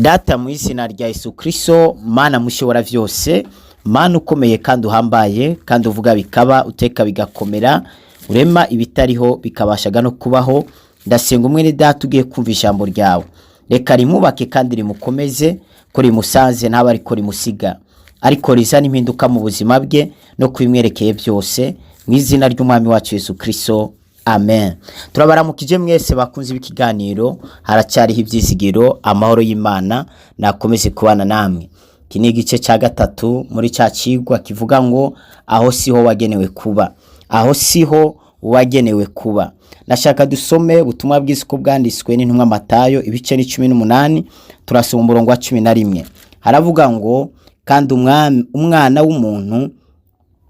Data, mu izina rya Yesu Kristo, Mana mushobora vyose, Mana ukomeye kandi uhambaye, kandi uvuga bikaba, uteka bigakomera, urema ibitariho bikabashaga no kubaho, ndasenga umwene data ugiye kumva ijambo ryawe, reka rimwubake kandi rimukomeze, ko rimusanze ntaba ariko rimusiga, ariko rizana impinduka mu buzima bwe no kubimwerekeye byose, mu izina ry'Umwami wacu Yesu Kristo, amen. Turabaramukije mwese bakunze ikiganiro Haracyariho Ibyizigiro. Amahoro y'Imana nakomeze kubana namwe. Iki ni igice cya gatatu muri cya kigwa kivuga ngo "Aho siho wagenewe kuba", aho siho wagenewe kuba. Nashaka dusome ubutumwa bwiza uko bwanditswe n'intumwa Matayo, ibice ni 18, turasoma umurongo wa 11. Haravuga ngo: "Kandi Umwana w'umuntu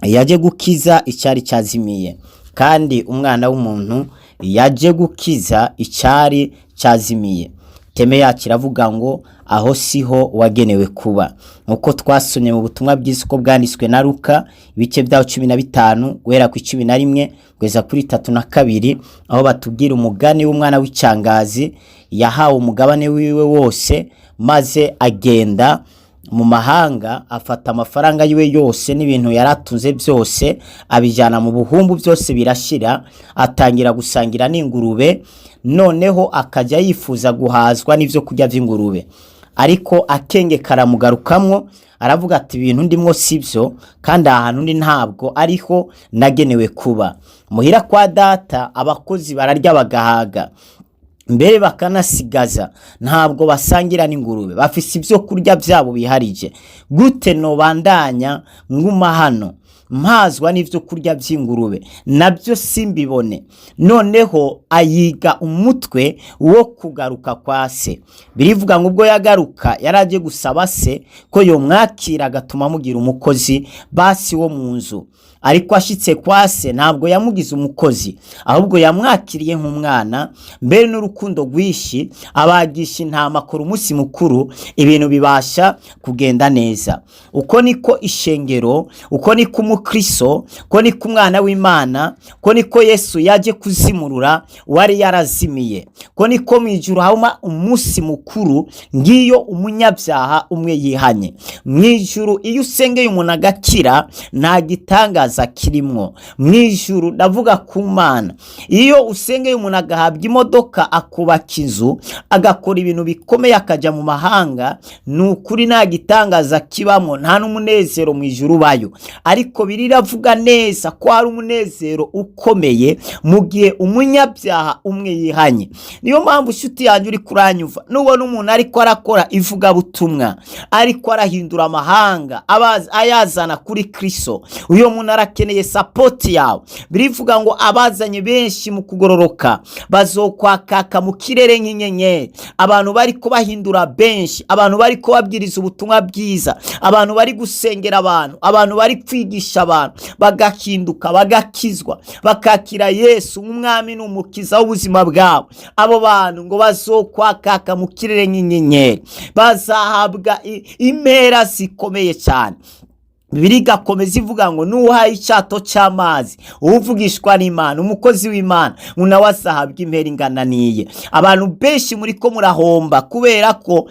yaje gukiza icyari cyazimiye." Kandi Umwana w'umuntu yaje gukiza icyari cyazimiye. Thème yacu iravuga ngo "Aho siho wagenewe kuba", nkuko twasomye mu butumwa bwiza uko bwanditswe na Luka, ibice byaho 15, guhera ku 11 kugeza kuri 32, aho batubwira umugani w'umwana w'icyangazi yahawe umugabane wiwe wose, maze agenda mu mahanga, afata amafaranga yiwe yose n'ibintu yaratunze byose, abijyana mu buhumbu, byose birashira, atangira gusangira n'ingurube. Noneho akajya yifuza guhazwa n'ibyo kurya by'ingurube, ariko akenge karamugarukamwo, aravuga ati: "Ibintu ndimwo si byo, kandi aha hantu ndi ntabwo ariho nagenewe kuba. Muhira kwa data abakozi bararya bagahaga, mbere bakanasigaza, ntabwo basangira n'ingurube, bafise ibyo kurya byabo biharije. Gute nobandanya nguma hano mpazwa n'ibyo kurya by'ingurube, nabyo simbibone?" Noneho ayiga umutwe wo kugaruka kwa se. Birivuga ngo ubwo yagaruka, yari agiye gusaba se ko yomwakira agatuma amugira umukozi basi wo mu nzu. Ariko ashitse kwa se, ntabwo yamugize umukozi, ahubwo yamwakiriye nk'umwana, mbere n'urukundo rwinshi, abagisha intama, akora umunsi mukuru, ibintu bibasha kugenda neza. Uko niko ishengero, uko niko umukristo, uko niko umwana w'Imana, uko niko Yesu yaje kuzimurura wari yarazimiye, uko niko mu ijuru haba umunsi mukuru ngiyo umunyabyaha umwe yihanye. Mu ijuru, iyo usengeye umuntu agakira, nta gitangaza kirimwo mu ijuru. Ndavuga ku Mana, iyo usengeye umuntu agahabwa imodoka, akubaka inzu, agakora ibintu bikomeye, akajya mu mahanga, ni ukuri nta gitangaza kibamo, nta n'umunezero mu ijuru ubayo. Ariko biriravuga neza ko hari umunezero ukomeye mu gihe umunyabyaha umwe yihanye. Niyo mpamvu, inshuti yanjye uri kuranyuva, nubona umuntu ariko arakora ivugabutumwa, ariko arahindura amahanga ayazana kuri Kristo, uyo muntu arakeneye support yawe. Birivuga ngo abazanye benshi mu kugororoka bazokwakaka mu kirere nk'inyenyeri. Abantu bari kubahindura benshi, abantu bari kubabwiriza ubutumwa bwiza, abantu bari gusengera abantu, abantu bari kwigisha abantu bagahinduka, bagakizwa, bakakira Yesu nk'umwami n'umukiza w'ubuzima bwabo, abo bantu ngo bazokwakaka mu kirere nk'inyenyeri, bazahabwa impera zikomeye cyane. Bibiliya igakomeza ivuga ngo n'uhaye icyato cy'amazi uvugishwa n'Imana, umukozi w'Imana, ngo nawe azahabwa impera ingana n'iye. Abantu benshi muri ko murahomba kubera ko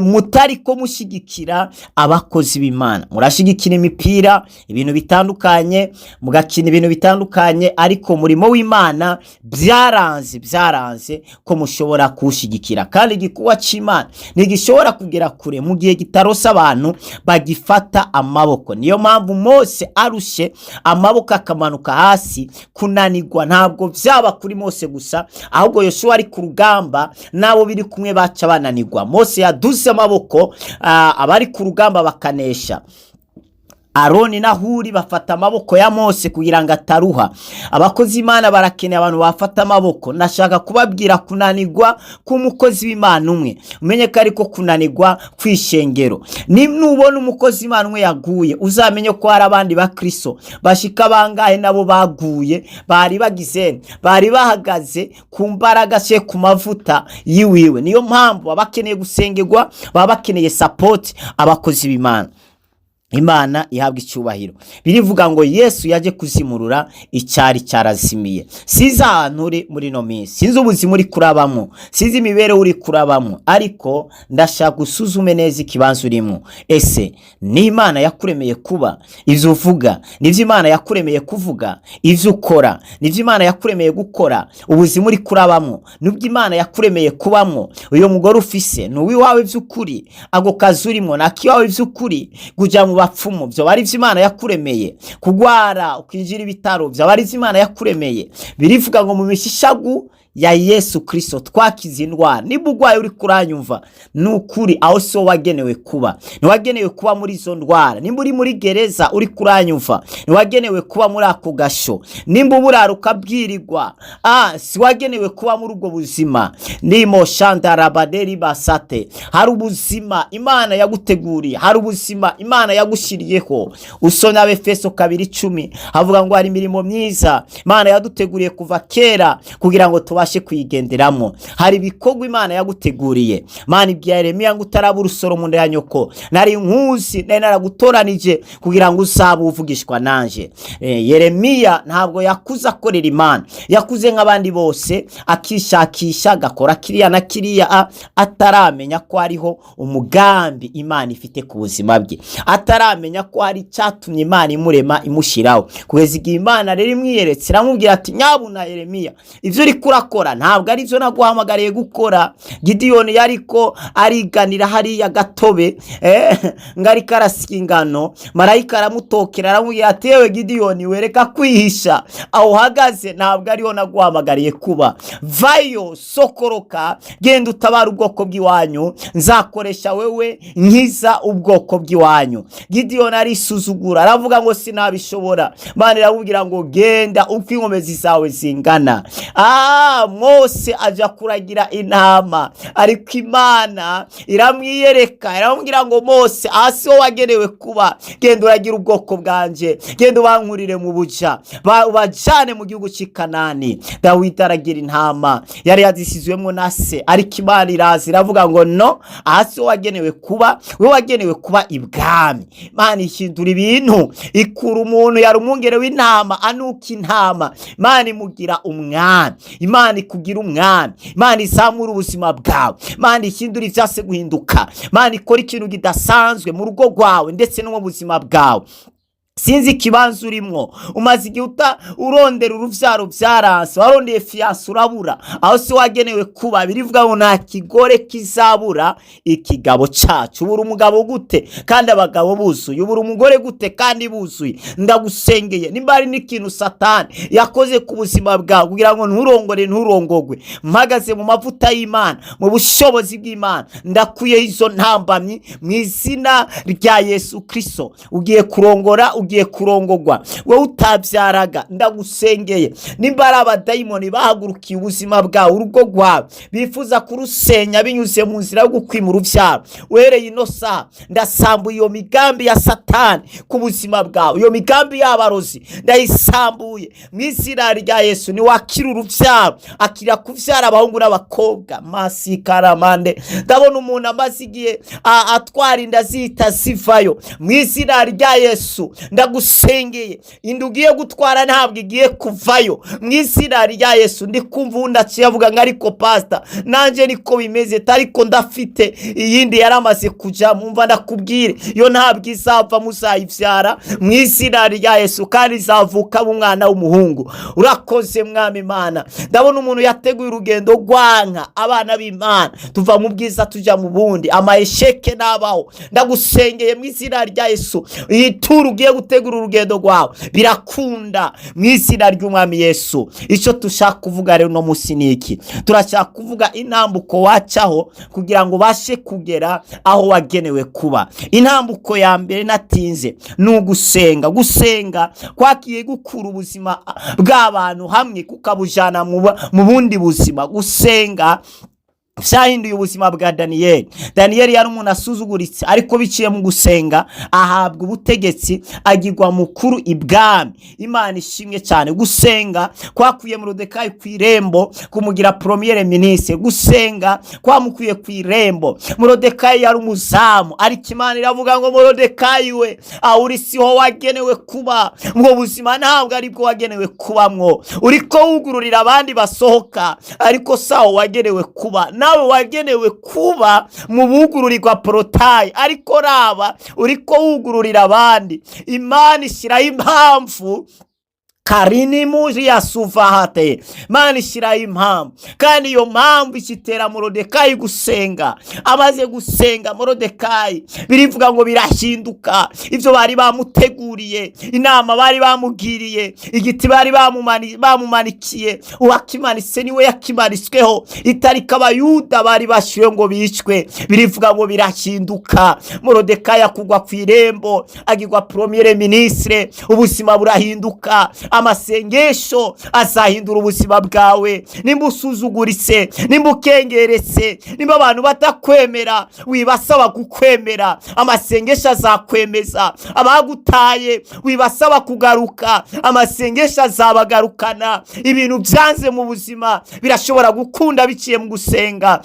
mutari ko mushyigikira abakozi b'Imana. Murashyigikira imipira, ibintu bitandukanye, mugakina ibintu bitandukanye, ariko umurimo w'Imana byaranze, byaranze ko mushobora kuwushyigikira. Kandi igikorwa cy'Imana ntigishobora kugera kure mu gihe kitarose abantu bagifata amaboko. Niyo mpamvu Mose arushe, amaboko akamanuka hasi. Kunanirwa ntabwo byaba kuri Mose gusa, ahubwo Yoshuwa ari ku rugamba n'abo biri kumwe baca bananirwa. Mose yaduze amaboko, abari ku rugamba bakanesha. Aroni na Huri bafata amaboko ya Mose kugira ngo ataruha. Abakozi b'Imana barakeneye abantu bafata amaboko. Nashaka kubabwira, kunanirwa k'umukozi w'Imana umwe, umenye ko ariko kunanirwa kw'ishengero. Nubona umukozi w'Imana umwe yaguye, uzamenye ko hari abandi bakristo bashika bangahe nabo baguye, bari bagize, bari bahagaze ku mbaraga se, ku mavuta yiwiwe. Niyo mpamvu baba bakeneye gusengerwa, baba bakeneye support abakozi b'Imana. Imana ihabwa icyubahiro. Birivuga ngo Yesu yaje kuzimurura icyari cyarazimiye. Sinzi ahantu uri muri ino minsi, sinzi ubuzima uri kurabamo, sinzi imibereho uri kurabamo, ariko ndashaka usuzume neza ikibanza urimo. Ese ni Imana yakuremeye kuba? Ibyo uvuga nibyo Imana yakuremeye kuvuga? Ibyo ukora nibyo Imana yakuremeye gukora? Ubuzima uri kurabamo nibwo Imana yakuremeye kubamo? Uyu mugore ufise ni uw'iwawe by'ukuri? Ako kazi urimo ni ak'iwawe by'ukuri? Kujya mu bapfumu byo ari byo Imana yakuremeye? Kugwara ukinjira ibitaro byaba ari byo Imana yakuremeye? Birivuga ngo mu mishishagu ya Yesu Kristo twakize indwara. Niba urwaye uri kuranyumva, ni ukuri aho si wo wagenewe kuba, ntiwagenewe kuba muri izo ndwara. Nimba uri muri gereza uri kuranyumva, ntiwagenewe kuba muri ako gasho. Nimba uburara ukabwirirwa, si wagenewe kuba muri ubwo buzima. Nimo shandarabaderi basate. Hari ubuzima Imana yaguteguriye, hari ubuzima Imana yagushyiriyeho. Usomye Abefeso 2:10, havuga ngo hari imirimo myiza Imana yaduteguriye kuva kera kugira ngo tubashe kuyigenderamo. Hari ibikorwa Imana yaguteguriye. Imana ibwira Yeremiya ngo utaraba urusoro mu nda ya nyoko nari nkuzi, nari naragutoranije kugira ngo uzabe uvugishwa nanje. Yeremiya ntabwo yakuze akorera Imana, yakuze nk'abandi bose, akishakisha, agakora kiriya na kiriya, ataramenya ko hariho umugambi Imana ifite ku buzima bwe, ataramenya ko hari icyatumye Imana imurema, imushyiraho. Kugeza igihe Imana rero imwiyeretse, iramubwira ati: "Nyabuna Yeremiya, ibyo uri kurakora ntabwo ari byo naguhamagariye gukora." Gidiyoni yariko ariganira hariya gatobe, ngo ariko arasya ingano, marayika aramutokera, aramubwira ati: "Yewe Gidiyoni, wereka kwihisha, aho uhagaze ntabwo ariho naguhamagariye kuba. Vayo, sokoroka, genda utabara ubwoko bw'iwanyu, nzakoresha wewe nkiza ubwoko bw'iwanyu." Gidiyoni arisuzugura, aravuga ngo sinabishobora. Imana iramubwira ngo genda uko inkomezi zawe zingana. Mose aja kuragira intama, ariko Imana iramwiyereka, iramubwira ngo: "Mose, aha si ho wagenewe kuba. Genda uragira ubwoko bwanje, genda ubankurire mu buja, ubajane mu gihugu cy'i Kanani." Dawidi aragira intama yari yazisizwemo na se, ariko Imana iraza iravuga ngo no, aha si ho wagenewe kuba, we wagenewe kuba ibwami. Imana ihindura ibintu, ikura umuntu yari umwungere w'intama, anuka intama, Imana imugira umwami. Imana ikugira umwami, Imana izamura ubuzima bwawe, Imana ihindura ivyase guhinduka, Imana ikora ikintu kidasanzwe mu rugo rwawe ndetse no mu buzima bwawe. Sinzi ikibanza urimwo, umaze igihe uta urondera uruvyaro vyaranse, warondeye fiancé urabura, aho si wagenewe kuba. Birivuga ngo nta kigore kizabura ikigabo cacu. Ubura umugabo gute kandi abagabo buzuye? Ubura umugore gute kandi buzuye? Ndagusengeye, nimba hari n'ikintu Satani yakoze ku buzima bwawe kugira ngo nturongore, nturongogwe, mpagaze mu mavuta y'Imana, mu bushobozi bw'Imana, ndakuyeho izo ntambamyi mu izina rya Yesu Kristo. Ugiye kurongora, ugiye kurongogwa. Wowe utabyaraga, ndagusengeye, nimba ari abadayimoni bahagurukiye ubuzima bwawe, urugo rwawe, bifuza kurusenya binyuze mu nzira yo gukwima urubyaro, uhereye ino saha ndasambuye iyo migambi ya Satani ku buzima bwawe. Iyo migambi y'abarozi ndayisambuye mu izina rya Yesu. Niwakira urubyaro, akira kubyara abahungu n'abakobwa. Masikaramande, ndabona umuntu amaze igihe atwara inda zihita zivayo. Mu izina rya Yesu ndagusengeye, inda ugiye gutwara ntabwo igiye kuvayo mu izina rya Yesu. Ndi kumva uwundi aciye avuga ngo ariko pasita, nanjye niko bimeze, ariko ndafite iyindi yaramaze kujya. Mumva ndakubwire, yo ntabwo izava, muzayibyara mu izina rya Yesu, kandi izavukamo umwana w'umuhungu. Urakoze Mwami Imana. Ndabona umuntu yateguye urugendo rwanka. Abana b'Imana, tuva mu bwiza tujya mu bundi, ama échecs n'abaho. Ndagusengeye mu izina rya Yesu, iyi turu ugiye gutegura urugendo rwawe birakunda mu izina ry'Umwami Yesu. Icyo dushaka kuvuga rero uno munsi ni iki? Turashaka kuvuga intambuko wacaho kugira ngo ubashe kugera aho wagenewe kuba. Intambuko ya mbere, natinze, ni ugusenga. Gusenga kwakiye gukura ubuzima bw'abantu hamwe kukabujyana mu bundi buzima. Gusenga. Vyahinduye ubuzima bwa Daniyeli. Daniyeli yari umuntu asuzuguritse, ariko biciye mu gusenga ahabwa ubutegetsi, agirwa mukuru ibwami. Imana ishimwe cyane. Gusenga kwakuye Morodekayi ku irembo kumugira premier ministre. Gusenga kwamukuye ku irembo. Morodekayi yari umuzamu, ariko Imana iravuga ngo: "Morodekayi we, aho uri siho wagenewe kuba. Ubwo buzima ntabwo aribwo wagenewe kubamwo. Uriko wugururira abandi basohoka, ariko sawo wagenewe kuba. Nawe wagenewe kuba mu bugururirwa portail, ariko raba uriko wugururira abandi." Imana ishyiraho impamvu karini yasuvahate. Imana ishyiraho impamvu, kandi iyo mpamvu ikitera Morodekayi gusenga. Amaze gusenga Morodekayi, birivuga ngo birahinduka. Ibyo bari bamuteguriye, inama bari bamugiriye, igiti bari bamumanikiye, uwakimanitse niwe yakimanitsweho. Itariki Abayuda bari bashyiriwe ngo bicwe, birivuga ngo birahinduka. Morodekayi akugwa ku irembo, agirwa premier ministre, ubuzima burahinduka. Amasengesho azahindura ubuzima bwawe. Nimba usuzuguritse, nimba ukengeretse, nimba abantu batakwemera, wibasaba kukwemera, amasengesho azakwemeza. Abagutaye wibasaba kugaruka, amasengesho azabagarukana. Ibintu byanze mu buzima birashobora gukunda biciye mu gusenga.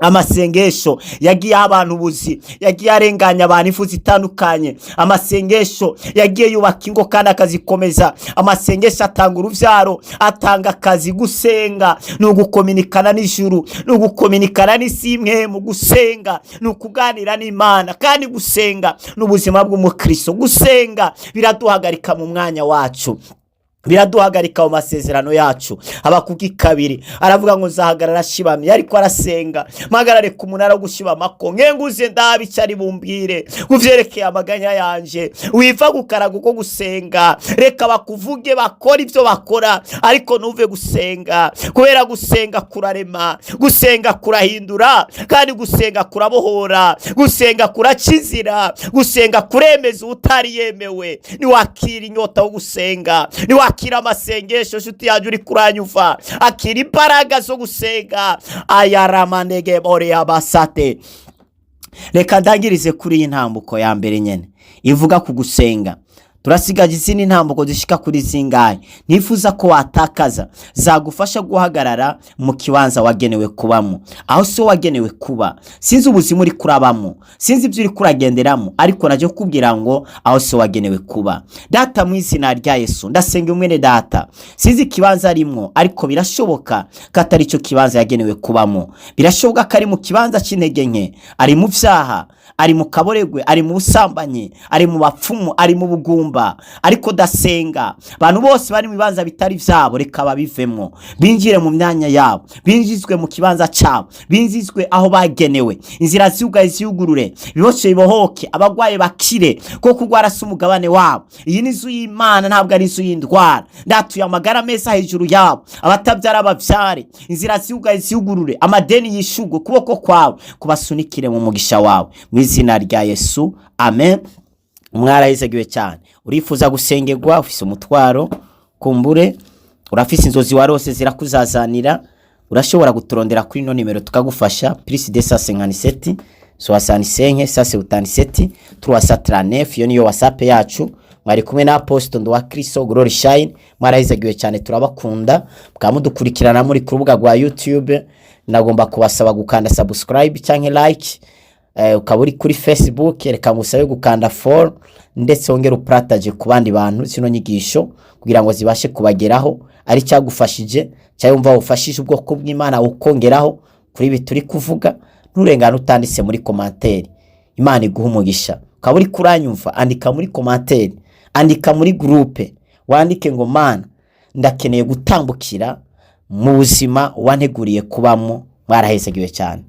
Amasengesho yagiye aha abantu ubuzi, yagiye arenganya abantu ifu zitandukanye. Amasengesho yagiye yubaka ingo kandi akazikomeza. Amasengesho atanga urubyaro, atanga akazi. Gusenga ni ugukominikana n'ijuru, ni ugukominikana n'isi imwe. Mu gusenga ni ukuganira n'Imana, kandi gusenga ni ubuzima bw'umukristo. Gusenga biraduhagarika mu mwanya wacu, biraduhagarika mu masezerano yacu. Habakuki 2 aravuga ngo: "Nzahagarara shibamye." Ariko arasenga: "Mpagarare ku munara wo gushibamako, nkenguze ndabe icyo ari bumbwire ku vyerekeye amaganya yanje." Wiva gukaraga uko gusenga. Reka bakuvuge, bakora ibyo bakora, ariko ntuve gusenga, kubera gusenga kurarema, gusenga kurahindura, kandi gusenga kurabohora, gusenga kurakizira, gusenga kuremeza utari yemewe. Niwakira inyota wo gusenga, niwakira amasengesho, nshuti yanjye uri kuranyuva, akira imbaraga zo gusenga. Ayaramanege abasate. Reka ndangirize kuri iyi ntambuko ya mbere nyene ivuga ku gusenga. Turasigaje izindi ntambuko zishika kuri zingahe nifuza ko watakaza, zagufasha guhagarara mu kibanza wagenewe kubamo, aho so wagenewe kuba. Sinzi ubuzima uri kurabamo, sinzi ibyo uri kuragenderamo, ariko najya kukubwira ngo aho so wagenewe kuba. Data, mu izina rya Yesu, ndasenga umwene data. Sinzi ikibanza arimwo, ariko birashoboka ko atari cyo kibanza yagenewe kubamo. Birashoboka ko ari mu kibanza cy'intege nke, ari mu byaha, ari mu kaboregwe, ari mu busambanyi, ari mu bapfumu, ari mu bugumba. Ariko dasenga abantu bose bari mu bibanza bitari byabo, reka babivemo, binjire mu myanya yabo, binjizwe mu kibanza cyabo, binjizwe aho bagenewe. Inzira zugaye ziyugurure, biboshe bibohoke, abagwaye bakire, ko kurwara si umugabane wabo. Iyi ni inzu y'Imana, ntabwo ari inzu y'indwara. Ndatuye amagara meza hejuru yabo. Abatabyara babyare, inzira zugaye ziyugurure, amadeni yishugwe, ukuboko kwawe kubasunikire mu mugisha wawe, mu izina rya Yesu, amen. Mwarahizegiwe cyane. Urifuza gusengerwa, ufise umutwaro, kumbure urafise inzozi warose zirakuzazanira, urashobora guturondera kuri ino nimero tukagufasha: plus 257 65 177 339. Iyo niyo WhatsApp yacu. Mwari kumwe na Apostle Nduwa Kristo Glory Shine. Mwarahizegiwe cyane, turabakunda. Mukaba mudukurikirana muri ku rubuga rwa YouTube, nagomba kubasaba gukanda subscribe cyangwa like. Ukaba uri kuri Facebook, reka ngusabe gukanda follow, ndetse wongere upartage ku bandi bantu zino nyigisho kugira ngo zibashe kubageraho. Ari cyagufashije cyangwa wumva ufashije ubwoko bw'Imana ukongeraho kuri ibi turi kuvuga, nturengane utanditse muri commentaire. Imana iguha umugisha. Ukaba uri kuranyumva, andika muri commentaire, andika muri groupe, wandike ngo: "Mana, ndakeneye gutambukira mu buzima wanteguriye kubamo." Mwarahezegiwe cyane.